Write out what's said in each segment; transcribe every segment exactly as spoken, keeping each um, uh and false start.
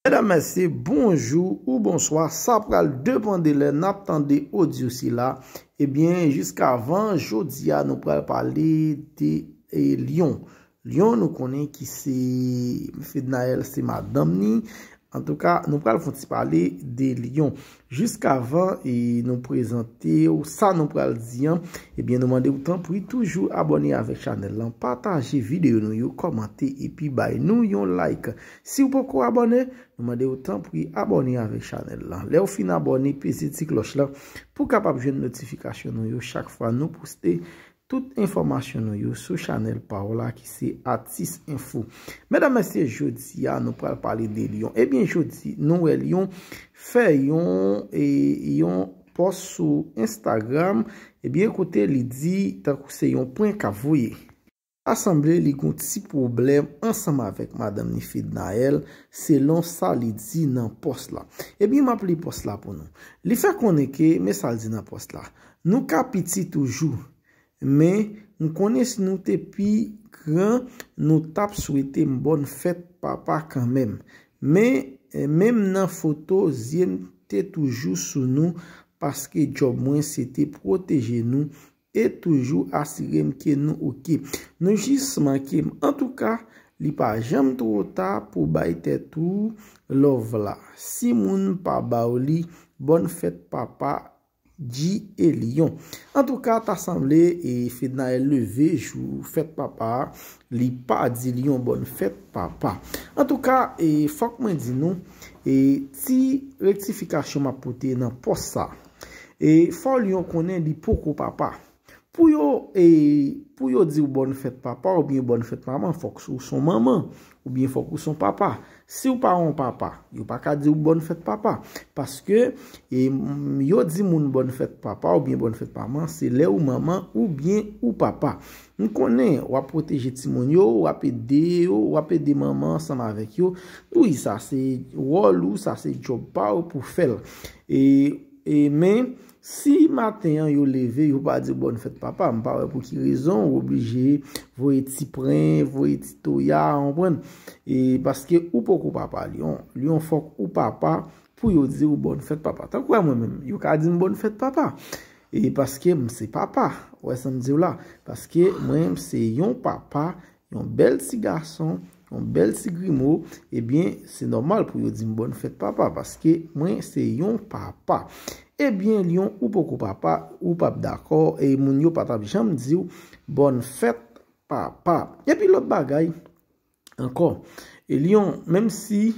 Medam, mesye, bonjou ou bonswa. Sa pral depann de lè n ap tande odyo sila. Ebyen, jiskavan jodi a, nou pral pale de e, Lyon. Lyon, nou konnen ki se Fednaelle, se madanm ni. Antouka, nou pral fè yon ti pale de Lyon. Jiskavan e nou prezante w sa nou pral di an, ebyen, nou mande w tanpri toujou abòne avèk chanèl lan, pataje videyo nou yo, kòmante epi bay nou yon like. Si w poko abòne, nou mande w tanpri abòne avèk chanèl lan. Lè w fin abòne, peze ti klòch lan pou w kapab jwenn notifikasyon nou yo chak fwa nou poste tout enfòmasyon nou yo sou chanèl pa w la ki se Atis Enfo. Medam, mesye, jodi a nou pral pale de Lyon. Ebyen, jodi, nou wè Lyon fè yon, e, yon pòs sou Instagram, ebyen, kote li di tankou se yon prank k ap voye. Sa sanble li gon ti pwoblèm ansanm avèk madanm ni Fednaelle, selon sa li di nan pòs la. Ebyen, m ap li pòs la pou nou. Li fè konnen ke, men sa l di nan pòs la, nou ka piti toujou, men m konnen si nou te pi gran, nou t ap swete m bòn fèt papa kanmenm. Men, eh, menm nan foto, zye m te toujou sou nou, paske djòb mwen se te pwoteje nou e toujou asire m ke nou oke. Nou jis manke m. Antouka, li pa janm twò ta pou bay tèt ou love la. Si moun pa ba w li, bòn fèt papa, G e Lyon. Antouka, ta sanble e Fednaelle leve jou fèt papa a, li pa di Lyon bòn fèt papa. Antouka, e fòk mwen di nou, e ti rektifikasyon m ap pote nan pòs sa. E fò Lyon konnen li poko papa. Pou yo, e, pou yo di w bòn fèt papa oubyen bòn fèt manman, fòk ou son manman, oubyen fòk ou son papa. Si w pa yon papa, yo pa ka di w bòn fèt papa. Paske, e, m, yo di moun bòn fèt papa oubyen bòn fèt manman, se lè ou manman oubyen ou papa. M konnen w ap pwoteje timoun yo, w ap ede yo, w ap ede manman ansanm avèk yo. Wi, sa se wòl ou, sa se djòb pa w pou fè l. E, e, men, si maten an yo leve, yo pa di w bòn fèt papa, m pa wè pou ki rezon ou oblije voye ti prank, voye ti toya, w konprann? E paske ou poko papa Lyon. Lyon, fòk ou papa pou yo di w bòn fèt papa. Tankou a mwen menm, yo ka di m bòn fèt papa. E paske m se papa, w wè sa m di w la. Paske mwen, m se yon papa, yon bèl ti gason, yon bèl ti grimo, ebyen, se nòmal pou yo di m bòn fèt papa, paske mwen se yon papa. Ebyen, Lyon, ou poko papa, ou p ap dakò, e moun yo pa t ap janm di w bòn fèt papa. Epi lòt bagay ankò, e Lyon, menm si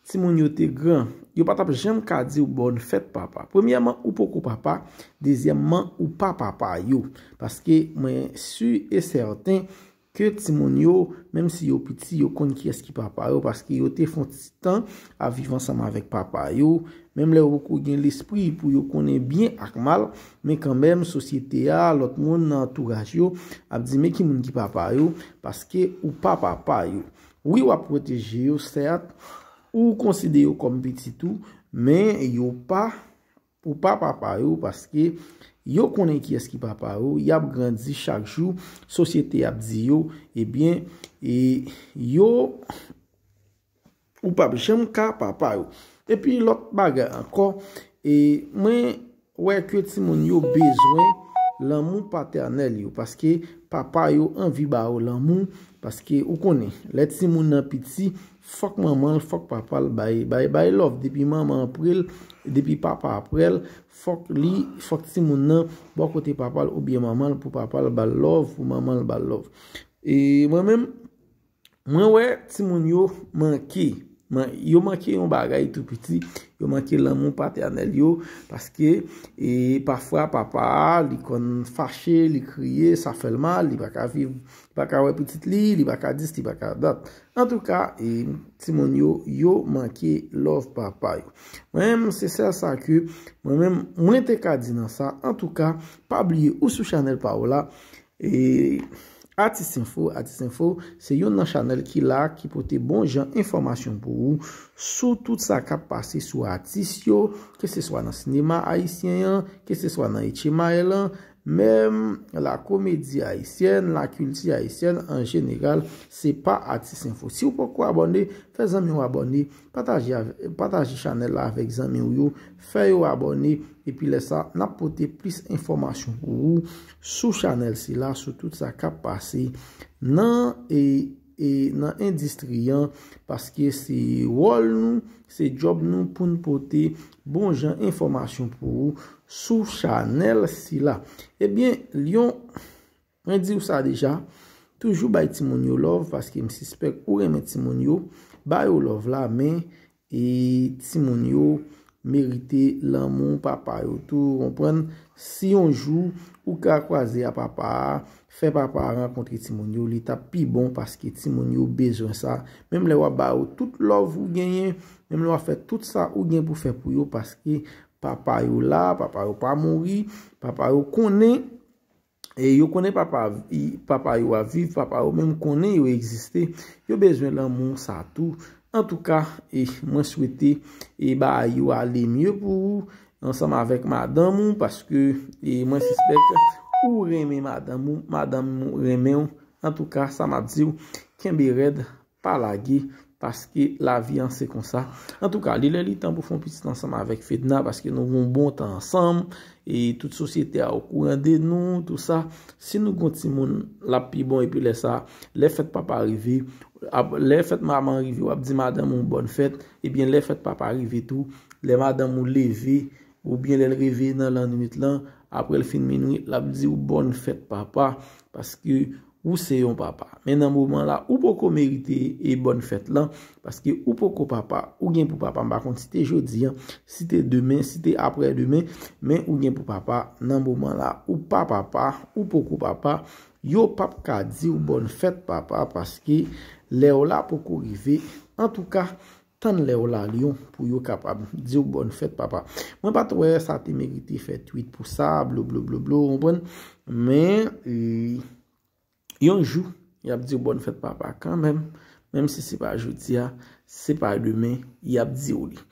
timoun yo te gran, yo pa t ap janm ka di w bòn fèt papa. Premyèman, ou poko papa, dezyèmman, ou pa papa yo. Paske mwen si e sèten ke timoun yo, menm si yo piti, yo konn kiyès ki papa yo, paske yo te fè yon ti tan ap viv ansanm avèk papa yo. Menm lè yo poko gen lespri pou yo konnen byen ak mal, men kanmenm, sosyete a, lòt moun nan antouraj yo ap di, men ki moun ki papa yo, paske ou pa papa yo. Wi, w ap pwoteje yo, sèt, ou konsidere yo kòm pitit ou, men yo pa ou pa papa yo, paske yo konnen kiyès ki papa yo, y ap grandi chak jou, sosyete ap di yo, ebyen, e yo, ou p ap janm ka papa yo. Epi lòt bagay ankò, e mwen wè ke timoun yo bezwen lanmou patènèl yo, paske papa yo anvi ba yo lanmou, paske ou konnen, lè timoun nan piti, fòk manman l, fòk papa l bay, bay, bay love. Depi manman an pre l, depi papa a pre l, fòk li, fòk timoun nan bò kote papa l oubyen manman l pou papa l ba l love, pou manman l ba l love. E mwen menm, mwen wè timoun yo manke, man, yo manke yon bagay tou piti, yo manke lanmou patènèl yo, paske, e, pafwa papa a, li konn fache, li kriye, sa fè l mal, li pa ka viv, li pa ka wè pitit li, li pa ka dis, li pa ka dat. Antouka, e, timoun yo, yo manke love papa yo. Mwen menm, se sèl sa ke mwen menm, mwen te ka di nan sa. Antouka, pa bliye ou sou chanèl pa w la. E, Atis Enfo, Atis Enfo, se youn nan chanèl ki la, ki pote bon jan enfòmasyon pou ou sou tout sa k ap pase sou atis yo, keseswa nan sinema ayisyen an, keseswa nan Etchemaël lan, menm la komedi ayisyèn, la kilti ayisyèn an jeneral, se pa Atis Enfo. Si w poko abòne, fè zanmi w abòne, pataje, pataje chanèl la avèk zanmi w yo, fè yo abòne, epi lè sa, n ap pote plis enfòmasyon pou ou sou chanèl sila, sou tout sa k ap pase nan, e, e, nan endistri an, paske se wòl nou, se djòb nou pou n pote bon jan enfòmasyon pou ou sou chanèl sila. Ebyen, Lyon, mwen di w sa deja, toujou bay timoun yo love, paske m sispèk ou renmen timoun yo, ba yo love la, men e timoun yo merite lanmou papa yo tou, konprann? Si yon jou ou ka kwaze a papa a, fè papa a rankontre timoun yo, li t ap pi bon paske timoun yo bezwen sa. Menm lè w ap ba yo tout love ou genyen, menm lè w ap fè tout sa ou gen pou fè pou yo, paske papa yo la, papa yo pa mouri, papa yo konnen, e yo konnen papa, papa yo ap viv, papa yo menm konnen yo egziste, yo bezwen lanmou sa tou. Antouka, e mwen swete e bagay yo ale mye pou ou ansanm avèk madanm ou, paske e mwen sispèk ou renmen madanm ou, madanm ou renmen w. Antouka, sa m ap di w, kenbe rèd, pa lage, paske lavi an se konsa. Antouka, li lè li tan pou fè yon pitit ansanm avèk Fedna, paske nou gen yon bon tan ansanm, e tout sosyete a okouran de nou, tou sa. Si nou gen yon timoun, l ap pi bon, epi lè sa, lè fèt papa rive, ap, lè fèt manman rive, w ap di madanm ou bòn fèt, ebyen lè fèt papa rive tou, lè madanm ou leve, oubyen lè l reve nan lannwit lan, apre l fin minwit, l ap di w bòn fèt papa, paske ou se yon papa. Men nan moman la, ou poko merite e bòn fèt lan, paske ou poko papa, ou gen pou papa, m pa konn si te jodi an, si te demen, si te aprè demen, men ou gen pou papa, nan moman la, ou pa papa, ou poko papa, yo p ap ka di w bòn fèt papa, paske lè w la poko rive. Antouka, tann lè w la Lyon pou yo kapab di w bòn fèt papa. Mwen pa t wè sa te merite fè tweet pou sa, blo, blo, blo, blo, w konprann? Men, e, yon jou, y ap di w bòn fèt papa kanmenm, menm si se pa jodi a, se pa demen, y ap di w li.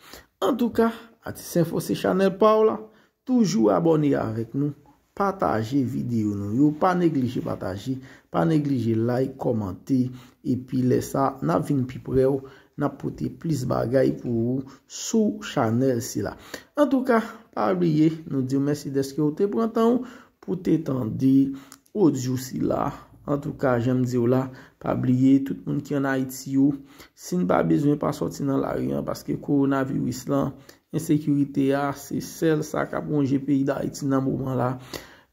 Antouka, Atis Enfo se chanèl pa w la, toujou abòne avèk nou, pataje videyo nou yo, pa neglije pataje, pa neglije like, kòmante, epi lè sa, n ap vin pi pre w, n ap pote plis bagay pou ou sou chanèl sila. Antouka, pa bliye, nou di w mèsi dèske w te pran tan w pou te tande odyo sila. Antouka, jan m di w la, pa bliye, tout moun ki ann Ayiti yo, si n pa bezwen pa sòti nan lari an, paske kowonaviris lan, ensekirite a, se sèl sa k ap wonje peyi Dayiti nan moman la.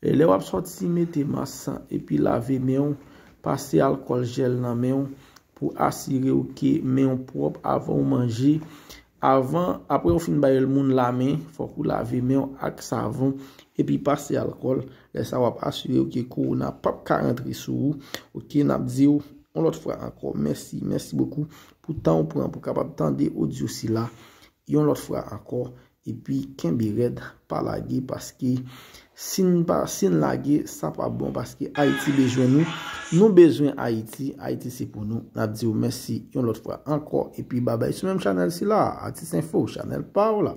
E lè w ap sòti, mete mas epi lave men w, pase alkòl jèl nan men w pou asire w ke men w pwòp avan w manje. Avan, apre w fin bay moun lamen, fòk ou lave men w ak savon epi pase alkòl. Lè sa w ap asire w ke kowona p ap ka rantre sou ou. Oke, n ap di w yon lòt fwa ankò, mèsi, mèsi bokou pou tan w pran pou kapab tande odyo sila. Yon lòt fwa ankò, epi kenbe rèd, pa lage, paske si n pa, si n lage, sa p ap bon, paske Ayiti bezwen nou, nou bezwen Ayiti, Ayiti se pou nou. N ap di w mèsi yon lòt fwa ankò, epi babay sou menm chanèl sila, Atis Enfo, chanèl pa w la.